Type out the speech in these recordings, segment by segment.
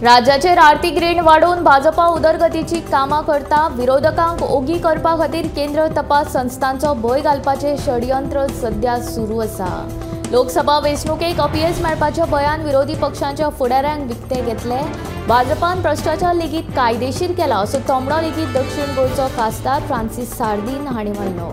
राज्याचेर आर्थिक रीण वाडोवन भाजपा उदरगतीची कामां करता। विरोधकांक ओगी करपा खातीर केंद्र तपास संस्थांचो भंय घालपाचें षडयंत्र सध्या सुरू आसा। लोकसभा वेंचणुकेक अपयश मेळपाच्या भंयान विरोधी पक्षांच्या फुडाऱ्यांक विकते घेतले। भाजपान भ्रश्टाचार लेगीत कायदेशीर केला असो थोमणो लेगीत दक्षिण गोंयचो खासदार फ्रांसीस सार्दीन हांणी मारलो।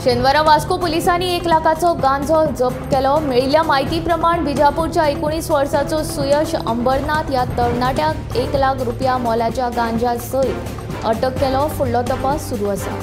शेनवारा वास्को पुलिसांनी 1 लाखाचो गांजो जप्त केलो। मेळिल्ल्या म्हायती प्रमाण बिजापूरच्या 19 वर्साचो सुयश अंबरनाथ ह्या तरणाट्याक 1 लाख रुपया मोलाच्या गांजा सयत अटक केलो। फुडलो तपास सुरू आसा।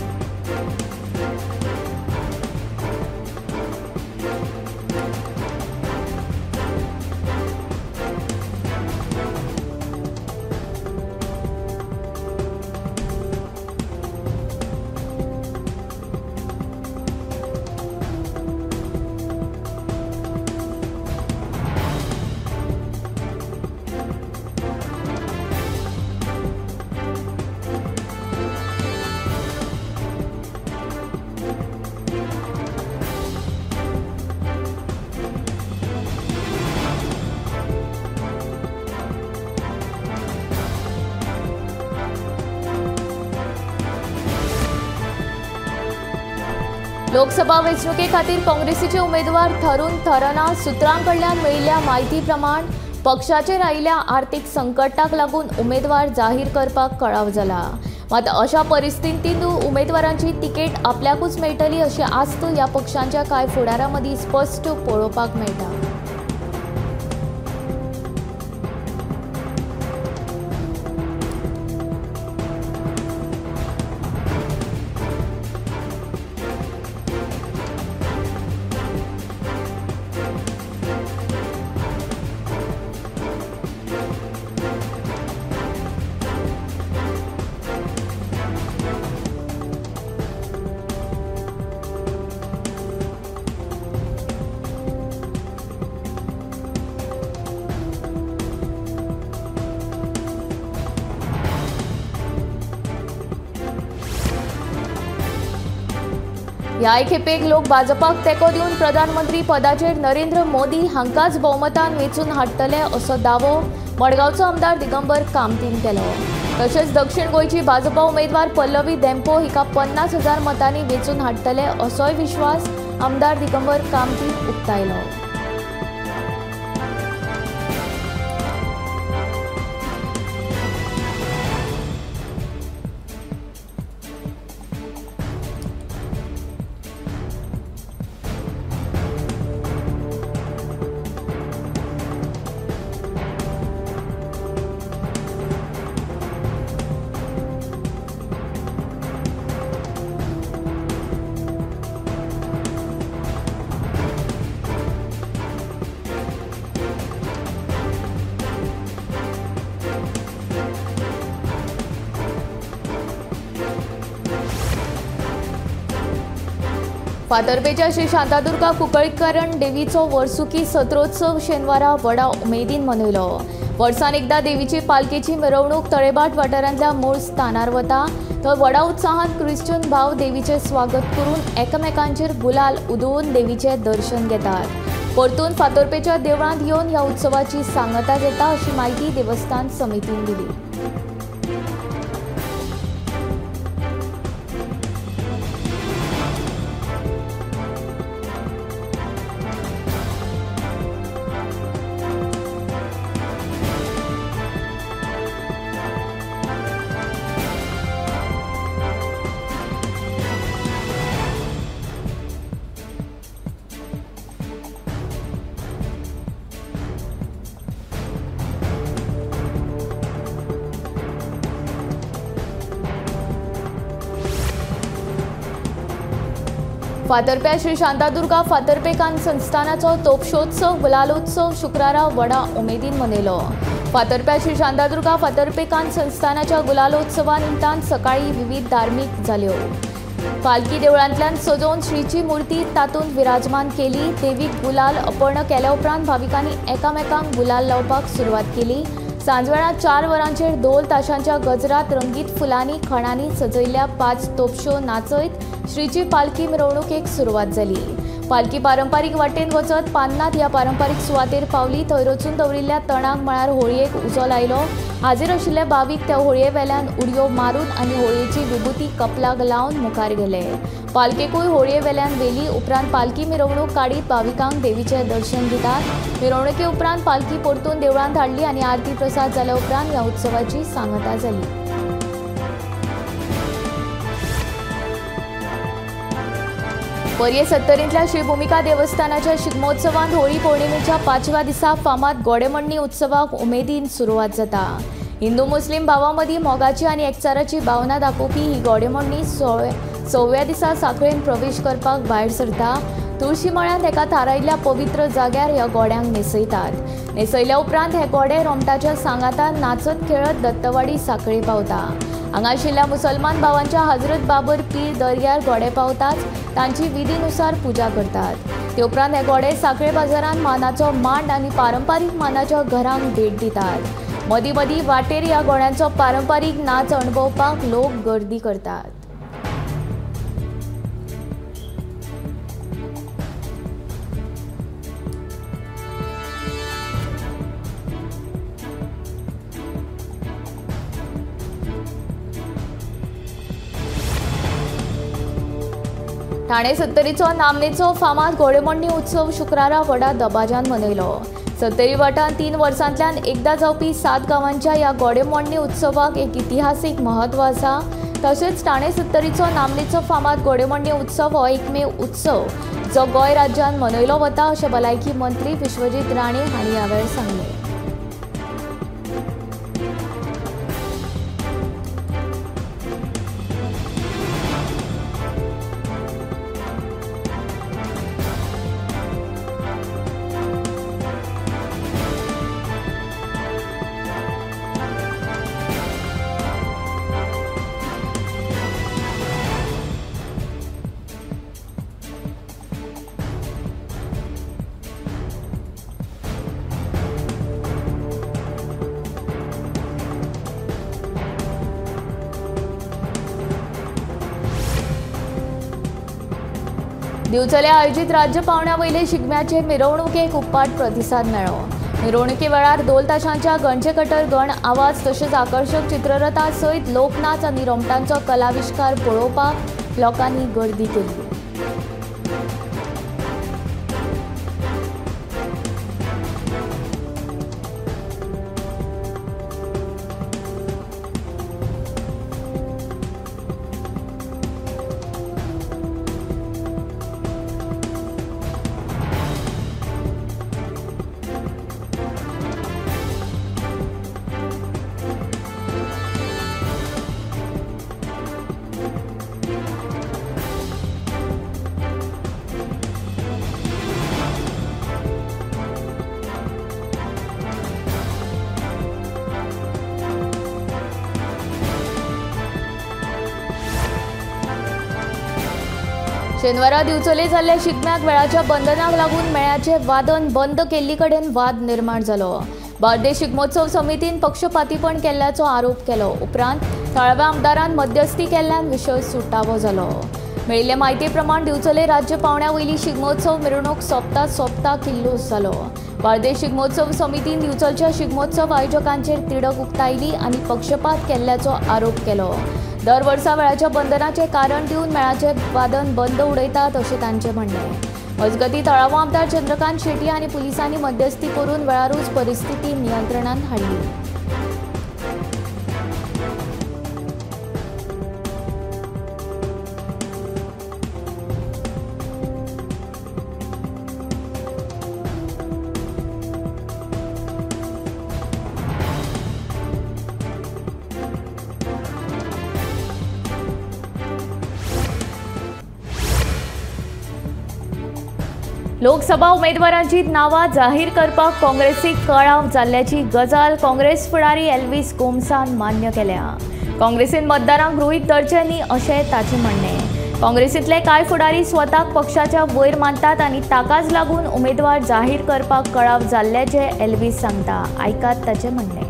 लोकसभा वेंचणुके खातीर काँग्रेसीचे उमेदवार थरून थरना। सूत्रांकडल्यान मेळिल्ल्या म्हायती प्रमाण पक्षाचेर आयिल्ल्या आर्थिक संकटाक लागून उमेदवार जाहीर करपाक कळाव जाला। मात अशा परिस्थितींत उमेदवारांची तिकेट आपल्याकूच मेळटली अशी आस्त ह्या पक्षांच्या कांय फुडारां मदीं स्पश्ट पळोवपाक मेळटा। ह्याय खेपेक लोक भाजपाक तेंको दिवन प्रधानमंत्री पदाचेर नरेंद्र मोदी हांकांच भोवमतान वेंचून हाडटले असो दावो मडगांवचो आमदार दिगंबर कामतीन केलो। तशेंच दक्षिण गोंयची भाजपा उमेदवार पल्लवी धेंपो हिका 50,000 मतांनी वेंचून हाडटले असोय विश्वास आमदार दिगंबर कामतीन उक्तायलो। फातर्पेच्या श्री शांतादुर्गा कुंकळीकरण देवीचो वर्सुकी सत्रोत्सव शेनवारा व्हडा उमेदीन मनयलो। वर्सान एकदा देवीची पालखेची मिरवणूक तळेभाट वाठारांतल्या मूळ स्थानार वता थंय व्हडा उत्साहान क्रिश्चन भाव देवीचें स्वागत करून एकामेकांचेर गुलाल उदोवन देवीचें दर्शन घेतात। परतून फातर्पेच्या देवळांत येवन ह्या उत्सवाची सांगता जाता अशी म्हायती देवस्थान समितीन दिली। फातर्प्या श्री शांतादुर्गा फातर्पेकान संस्थानाचो तोपशोत्सव गुलालोत्सव शुक्रारा व्हडा उमेदीन मनयलो। फातर्प्या श्री शांतादुर्गा फातर्पेकान संस्थानाच्या गुलालोत्सवा निमतान सकाळी विविध धार्मीक जाल्यो। पालखी देवळांतल्यान सजोवन श्रीची मूर्ती तातूंत विराजमान केली। देवीक गुलाल अर्पण केल्या उपरांत भाविकांनी एकामेकांक गुलाल लावपाक सुरवात केली। सांजवेळा 4 वरांचेर ढोल ताशांच्या गजरात रंगीत फुलांनी खणांनी सजयल्ल्या 5 तोपश्यो नाचयत श्रीची पालखी मिरवणुकेक सुरवात जाली। पालखी पारंपारीक वाटेन वचत पान्नात ह्या पारंपारीक सुवातेर पावली। थंय रचून दवरिल्ल्या तणाक म्हळ्यार होळयेक उजो लायलो। हाजीर आशिल्ले भावीक त्या होळये वेल्यान उडयो मारून आनी होळयेची विभूती कपलाक लावन मुखार गेले। पालखेकूय होळये वेल्यान व्हेली। उपरांत पालखी मिरवणूक काडीत भाविकांक देवीचें दर्शन दितात। मिरवणुके उपरांत पालखी परतून देवळांत हाडली आनी आरती प्रसाद जाल्या उपरांत ह्या उत्सवाची सांगता जाली। पर्ये सत्तरींतल्या श्री भूमिका देवस्थानाच्या शिगमोत्सवांत होळी पौर्णिमेच्या 5व्या दिसा फामाद गोडेमण्णी उत्सवाक उमेदीन सुरवात जाता। हिंदू मुस्लीम भावां मदीं मोगाची आनी एकचाराची भावना दाखोवपी ही गोडेमण्णी 6व्या दिसा साखळेन प्रवेश करपाक भायर सरता। तुळशी मळ्यांत एका थारायिल्ल्या पवित्र जाग्यार ह्या गोड्यांक न्हेसयतात। न्हेसयल्या उपरांत हे गोडे रोमटाच्या सांगातान नाचत खेळत दत्तवाडी साखळी पावता। हांगा आशिल्ल्या मुसलमान भावांच्या हजरत बाबर पीर दर्यार गोडे पावताच तांची विधीनुसार पूजा करतात। ते उपरांत हे गोडे साखळे बाजारांत मानाचो मांड आनी पारंपारीक मानाच्या घरांक भेट दितात। मदीं मदीं वाटेर ह्या गोड्यांचो पारंपारीक नाच अणभवपाक लोक गर्दी करतात। ठाणे सत्तरीचो नामनेचो फामाद घोडेमोडणी उत्सव शुक्रारा व्हडा दबाज्यान मनयलो। सत्तरी वाठारांत 3 वर्सांतल्यान एकदा जावपी 7 गांवांच्या ह्या घोडेमोडणी उत्सवाक एक इतिहासीक म्हत्व आसा। तशेंच ठाणे सत्तरीचो नामनेचो फामाद घोडेमोडणी उत्सव हो एकमेव उत्सव जो गोंय राज्यान मनयलो वता अशें भलायकी मंत्री विश्वजीत राणे हांणी ह्या वेळार सांगलें। दिवचले आयोजित राज्य पावंड्या वयले शिगम्याचे मिरवणुकेक उप्पाट प्रतिसाद मेळ्ळो। मिरवणुके वेळार ढोल ताशांच्या गणचे कटर गण आवाज तशेंच आकर्शक चित्ररथा सयत लोकनाच आनी रोमटांचो कलाविष्कार पळोवपाक लोकांनी गर्दी केली। शेनवारा दिवचले जाल्ल्या शिगम्याक वेळाच्या बंधनाक लागून मेळ्याचे वादन बंद केल्ले कडेन वाद निर्माण जालो। बार्देस शिगमोत्सव समितीन पक्षपातीपण केल्ल्याचो आरोप केलो। उपरांत थळाव्या आमदारान मध्यस्थी केल्ल्यान विशय सुटावो जालो। मेळिल्ले म्हायती प्रमाण दिवचले राज्य पावंड्या वयली शिगमोत्सव मिरवणूक सोंपता सोंपता किल्लोस जालो। बार्देस शिगमोत्सव समितीन दिवचलच्या शिगमोत्सव आयोजकांचेर तिडक उक्तायली आनी पक्षपात केल्ल्याचो आरोप केलो। दर वर्सा वेळाच्या बंधनाचें कारण दिवन मेळाचें वादन बंद उडयतात अशें तांचें म्हणणें। मजगतीं थळावो आमदार चंद्रकांत शेट्टी आनी पुलिसांनी मध्यस्थी करून वेळारूच परिस्थिती नियंत्रणांत हाडली। लोकसभा उमेदवारांची नांवां जाहीर करपाक काँग्रेसीक कळाव जाल्ल्याची गजाल काँग्रेस फुडारी एल्वीस गोम्सान मान्य केल्या। काँग्रेसीन मतदारांक गृहीत धरचें न्ही अशें ताचें म्हणणें। काँग्रेसींतले कांय फुडारी स्वताक पक्षाच्या वयर मानतात आनी ताकाच लागून उमेदवार जाहीर करपाक कळाव जाल्ल्याचें एल्वीस सांगता। आयकात ताचें म्हणणें।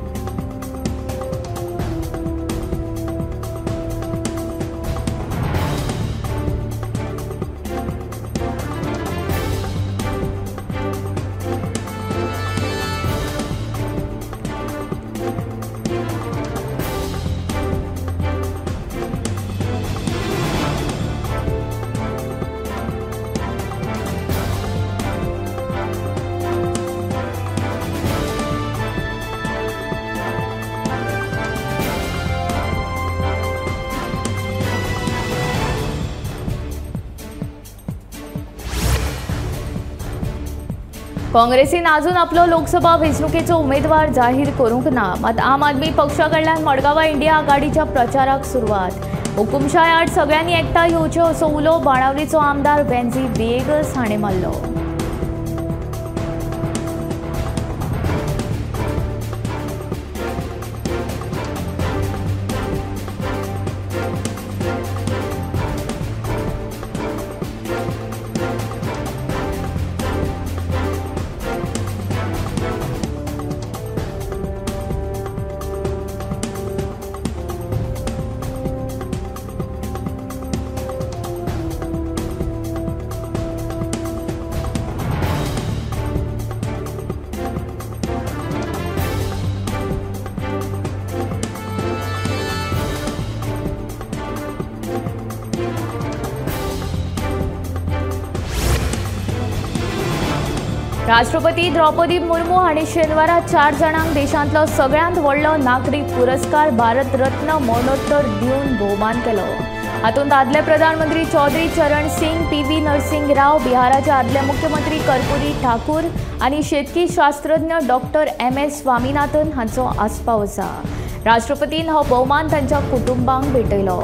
काँग्रेसीन अजून आपलो लोकसभा वेंचणुकेचो उमेदवार जाहीर करूंक ना। मात आम आदमी पक्षा कडल्यान मडगांवां इंडिया आघाडीच्या प्रचाराक सुरवात। हुकुमशाय आड सगळ्यांनी एकठांय येवचें असो उलो बाणावलीचो आमदार वेन्झी व्हिएगस हाणें मारलो। राष्ट्रपती द्रौपदी मुर्मू हांणी शेनवारा 4 जाणांक देशांतलो सगळ्यांत व्हडलो नागरी पुरस्कार भारत रत्न मरणोत्तर दिवन भोवमान केलो। हातूंत आदले प्रधानमंत्री चौधरी चरण सिंग, पी.व्ही. नरसिंह राव, बिहाराचे आदले मुख्यमंत्री कर्पुरी ठाकूर आनी शेतकी शास्त्रज्ञ डॉक्टर एम.एस. स्वामीनाथन हांचो आस्पाव आसा। राष्ट्रपतीन हो भोवमान तांच्या कुटुंबांक भेटयलो।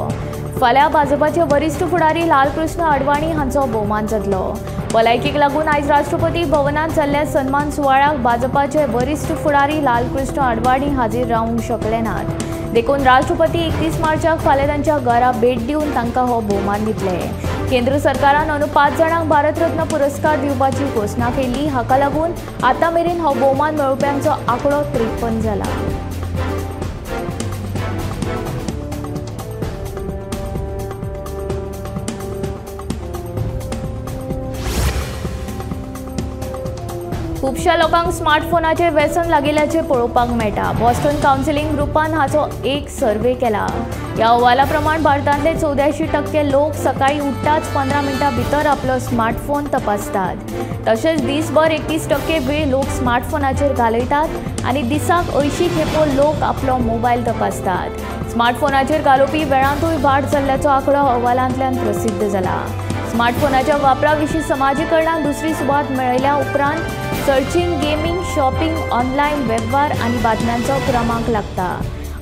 फाल्यां भाजपाचे वरिश्ठ फुडारी लालकृष्ण अडवाणी हांचो भोवमान जातलो। भलायकेक लागून आयज राष्ट्रपती भवनांत जाल्ल्या सन्मान सुवाळ्याक भाजपाचे वरिश्ठ फुडारी लालकृष्ण अडवाणी हाजीर रावंक शकले नात। देखून राष्ट्रपती 31 मार्चाक फाल्यां तांच्या घरा भेट दिवन तांकां हो भोवमान दितले। केंद्र सरकारान अंदू 5 जाणांक भारतरत्न पुरस्कार दिवपाची घोशणा केल्ली। हाका लागून आतां मेरेन हो भोवमान मेळोवप्यांचो आंकडो 53 जाला। खुबश्या लोकांक स्मार्टफोनाचें व्यसन लागिल्ल्याचें पळोवपाक मेळटा। बॉस्टन कावन्सिलिंग ग्रुपान हाचो एक सर्वे केला। ह्या अहवाला प्रमाण भारतांतले 84% लोक सकाळी उठ्ठाच 15 मिनटां भितर आपलो स्मार्टफोन तपासतात। तशेंच दिसभर 31% वेळ लोक स्मार्टफोनाचेर घालयतात आनी दिसाक 80 खेपो लोक आपलो मोबायल तपासतात। स्मार्टफोनाचेर घालोवपी वेळांतूय वाड जाल्ल्याचो आंकडो अहवालांतल्यान प्रसिद्ध जाला। स्मार्टफोनाच्या वापरा विशीं समाजीकरणाक दुसरी सुवात मेळयल्या उपरांत सर्चिंग, गेमिंग, शॉपिंग, ऑनलायन वेव्हार आनी बातम्यांचो क्रमांक लागता।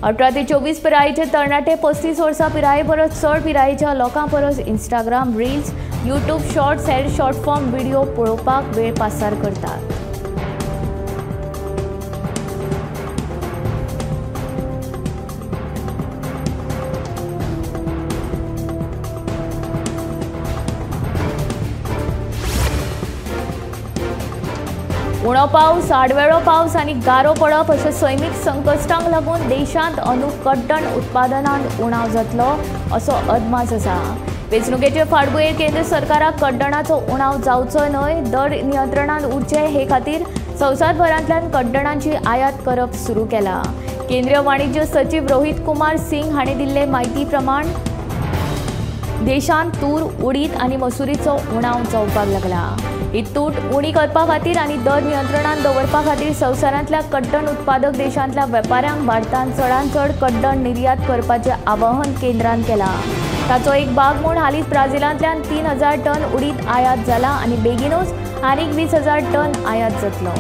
18 ते 24 पिरायेचे तरणाटे 35 वर्सां पिराये परस चड पिरायेच्या लोकां परस इंस्टाग्राम रील्स, यूट्यूब शॉर्ट्स हेर शॉर्ट फॉर्म व्हिडिओ पळोवपाक वेळ पासार करतात। उणो पावस, आडवेळो पावस आनी गारो पडप अशा सैमीक संकश्टांक लागून देशांत अंदू कड्डण उत्पादनांत उणाव जातलो असो अदमास आसा। वेंचणुकेचे फाटभुंयेर केंद्र सरकाराक कड्डणाचो उणाव जावचो न्हय, दर नियंत्रणांत उरचे हे खातीर संवसारभरांतल्यान कड्डणांची आयात करप सुरू केला। केंद्रीय वाणिज्य सचीव रोहित कुमार सिंग हांणी दिल्ले म्हायती प्रमाण देशांत तूर, उडीद आनी मसुरीचो उणाव जावपाक लागला। ही तूट उणी करपा खातीर आनी दर नियंत्रणांत दवरपा खातीर संवसारांतल्या कड्डण उत्पादक देशांतल्या वेपाऱ्यांक भारतांत चडांत चड कड्डण निर्यात करपाचें आवाहन केंद्रान केलां। ताचो एक भाग म्हूण हालींच ब्राझिलांतल्यान 3000 टन उडीद आयात जाला आनी बेगीनूच आनीक 20,000 टन आयात जातलो।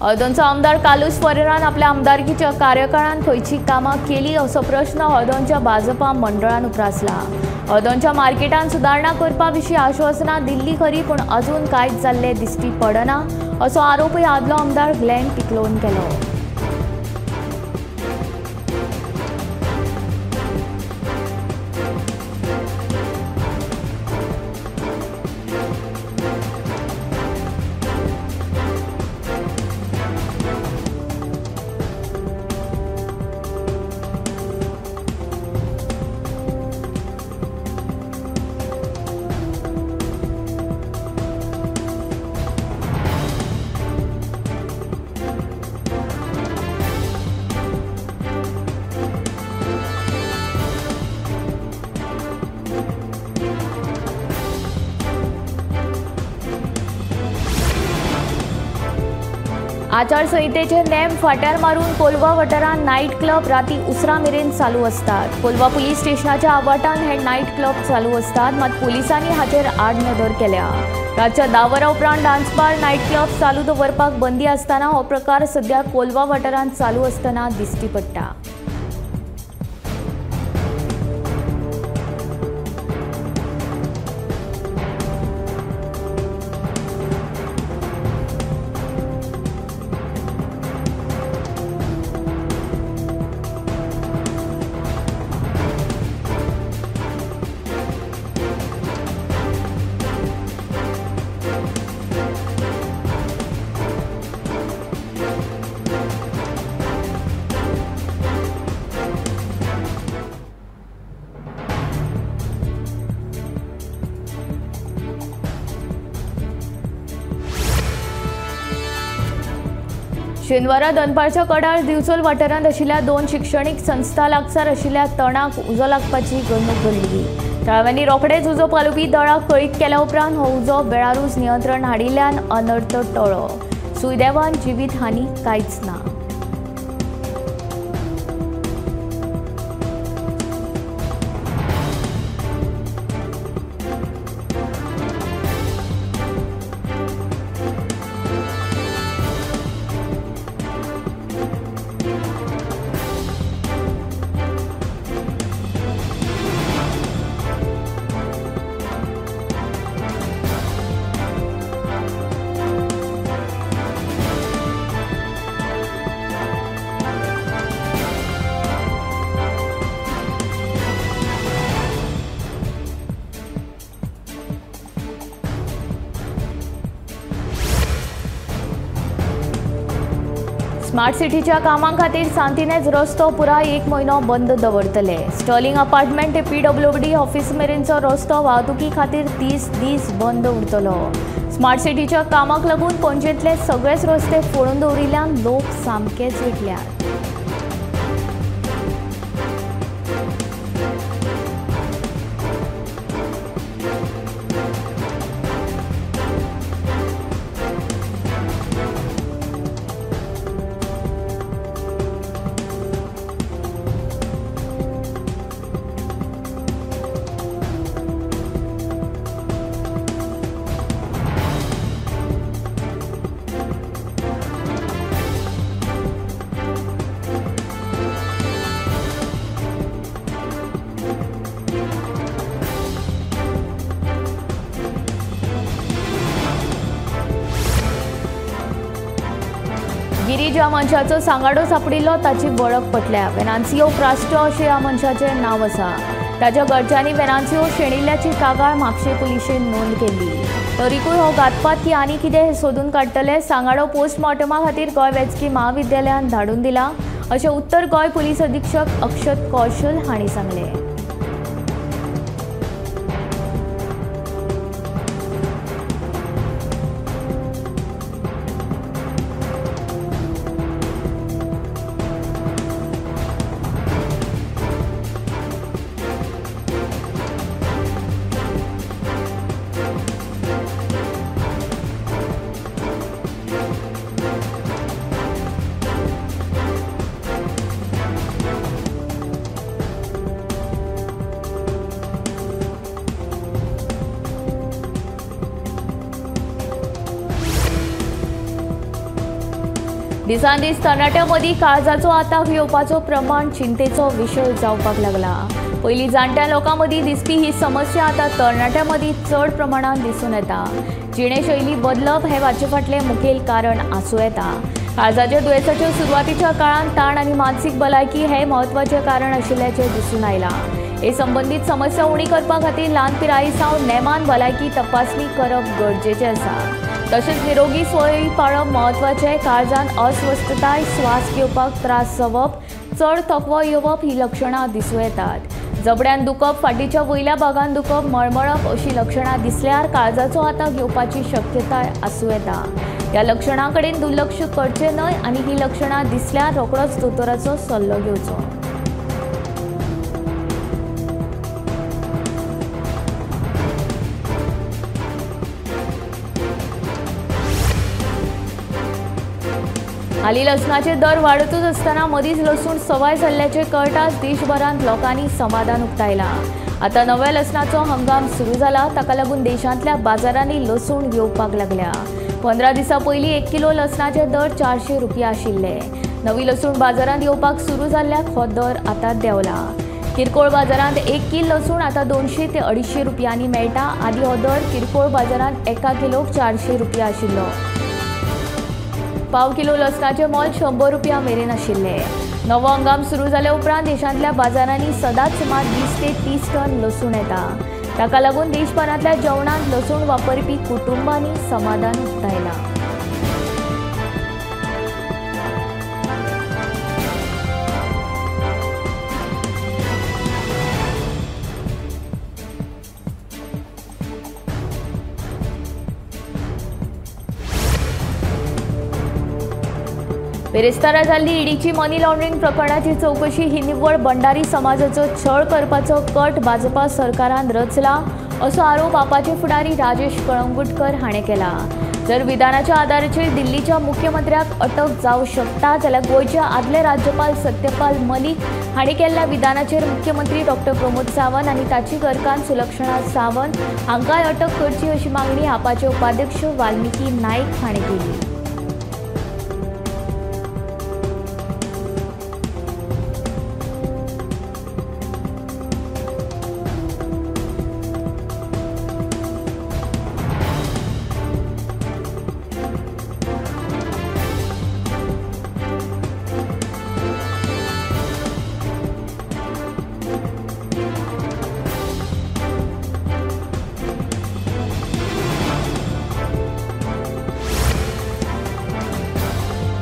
हळदोणचो आमदार कार्लुस फेरेरान आपल्या आमदारकीच्या कार्यकाळांत खंयची कामां केली असो प्रश्न हळदोणच्या भाजपा मंडळान उप्रासला। हळदोणच्या मार्केटान सुदारणा करपा विशीं आश्वासनां दिल्ली खरी, पूण अजून कांयच जाल्लें दिश्टी पडना असो आरोपय आदलो आमदार ग्लॅन टिकलोन केलो। आचारसंहितेचे नेम फाट्यार मारून कोलवा वाठारांत नायट क्लब राती उसरां मेरेन चालू आसतात। कोलवा पुलीस स्टेशनाच्या आवाठान हे नायट क्लब चालू आसतात, मात पुलिसांनी हाचेर आडनदर केल्या। रातच्या 10 वरां उपरांत डान्स बार नायट क्लब चालू दवरपाक बंदी आसतना हो प्रकार सध्या कोलवा वाठारांत चालू आसतना दिश्टी पडटा। शेनवारा दनपारच्या कडार दिवचल वाठारांत आशिल्ल्या 2 शिक्षणीक संस्था लागसार आशिल्ल्या तणाक उजो लागपाची घडणूक घडली। थळाव्यांनी रोखडेच उजो पालोवपी दळाक कळीत केल्या उपरांत हो उजो वेळारूच नियंत्रण हाडिल्ल्यान अनर्थ टळ्ळो। सुदैवान जिवीत हानी कांयच ना। स्मार्ट सिटीच्या कामां खातीर सांतिनेज रस्तो पुराय 1 म्हयनो बंद दवरतले। स्टर्लिंग अपार्टमेंट ते पीडब्ल्यूडी ऑफिस मेरेनचो रस्तो वाहतुकी खातीर 30 दीस बंद उरतलो। स्मार्ट सिटीच्या कामाक लागून पणजेंतले सगळेच रस्ते फोडून दवरिल्ल्यान लोक सामकेच विटल्यात। गिरी ज्या मनशाचो सांगाडो सापडिल्लो ताची वळख पटल्या। वेनान्सियो क्रास्टो अशें ह्या मनशाचें नांव आसा। ताच्या घरच्यांनी वेनान्सियो शेणिल्ल्याची कागाळ म्हापशें पुलिशेन नोंद केल्ली। तरीकूय हो घातपात की आनी कितें हें सोदून काडटले। सांगाडो पोस्टमॉर्टमा खातीर गोंय वैजकी म्हाविद्यालयांत धाडून दिला अशें उत्तर गोंय पुलीस अधीक्षक अक्षत कौशल हांणी सांगलें। दिसान दीस तरणाट्यां मदीं काळजाचो आताक येवपाचो प्रमाण चिंतेचो विशय जावपाक लागला। पयलीं जाणट्या लोकां मदीं दिसपी ही समस्या आतां तरणाट्यां मदीं चड प्रमाणांत दिसून येता। जिणेशैली बदलप हें हाचे फाटलें मुखेल कारण आसूं येता। काळजाच्या दुयेंसाच्या सुरवातीच्या काळांत ताण आनी मानसीक भलायकी हें म्हत्वाचें कारण आशिल्ल्याचें दिसून आयलां। हे संबंदीत समस्या उणी करपा खातीर ल्हान पिराये सावन नेमान भलायकी तपासणी करप गरजेचें आसा। तशेंच निरोगी सोय पाळप म्हत्वाचें। काळजान अस्वस्थताय, श्वास घेवपाक त्रास जावप, चड थकवो येवप ही लक्षणां दिसूं येतात। जबड्यान दुखप, फाटीच्या वयल्या भागान दुखप, मळमळप अशी लक्षणां दिसल्यार काळजाचो आताक येवपाची शक्यताय आसूं येता। ह्या लक्षणां कडेन दुर्लक्ष करचें न्हय आनी ही लक्षणां दिसल्यार रोखडोच दोतोराचो सल्लो घेवचो। हालीं लसणाचे दर वाडतूच आसतना मदींच लसूण सवाय जाल्ल्याचें कळटाच देशभरांत लोकांनी समाधान उक्तायलां। आतां नव्या लसणाचो हंगाम सुरू जाला, ताका लागून देशांतल्या बाजारांनी लसूण येवपाक लागल्या। 15 दिसां पयलीं 1 किलो लसणाचे दर 400 रुपया आशिल्ले। नवी लसूण बाजारांत येवपाक सुरू जाल्ल्याक हो दर आतां देंवला। किरकोळ बाजारांत 1 किल लसूण आतां 200 ते 250 रुपयांनी मेळटा। आदीं हो दर किरकोळ बाजारांत 1 किलोक 400 रुपया आशिल्लो। पाव किलो लसणाचें मोल 100 रुपया मेरेन आशिल्लें। नवो हंगाम सुरू जाल्या उपरांत देशांतल्या बाजारांनी सदांच सुमार 20 ते 30 टन लसूण येता। ताका लागून देशभरांतल्या जेवणांत लसूण वापरपी कुटुंबांनी समाधान उक्तायलां। बिरेस्तारा जाल्ली ईडीची मनी लॉन्ड्रिंग प्रकरणाची चवकशी ही निव्वळ भंडारी समाजाचो छळ करपाचो कट भाजपा सरकारान रचला असो आरोप आपाचे फुडारी राजेश कळंगुटकर हाणें केला। जर विधानाच्या आदाराचेर दिल्लीच्या मुख्यमंत्र्याक अटक जावं शकता जाल्यार गोंयचे आदले राज्यपाल सत्यपाल मलिक हांणी केल्ल्या विधानाचेर मुख्यमंत्री डॉक्टर प्रमोद सावंत आनी ताची घरकान्न सुलक्षणा सावंत हांकांय अटक करची अशी मागणी आपाचे उपाध्यक्ष वाल्मिकी नायक हाणें केली।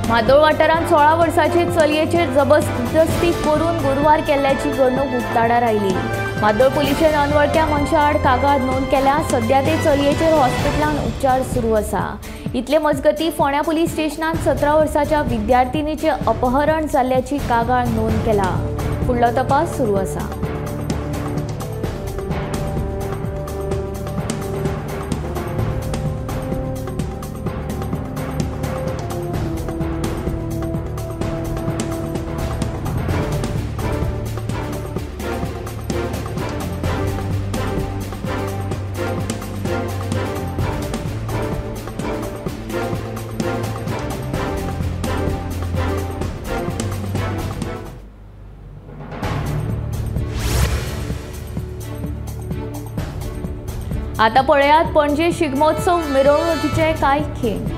म्हादोळ वाठारांत 16 वर्सांचे चलयेचेर जबरदस्ती करून गुरवार केल्ल्याची घडणूक उक्ताडार आयली। म्हादोळ पुलिशेन अनवळख्या मनशा आड कागाळ नोंद केल्या। सध्या ते चलयेचेर हॉस्पिटलांत उपचार सुरू आसा। इतले मजगतीं फोंड्या पुलीस स्टेशनांत 17 वर्सांच्या विद्यार्थिनीचें अपहरण जाल्ल्याची कागाळ नोंद केला। फुडलो तपास सुरू आसा। आता पळयात पणजे शिगमोत्सव मिरवणुकीचे काय खीण।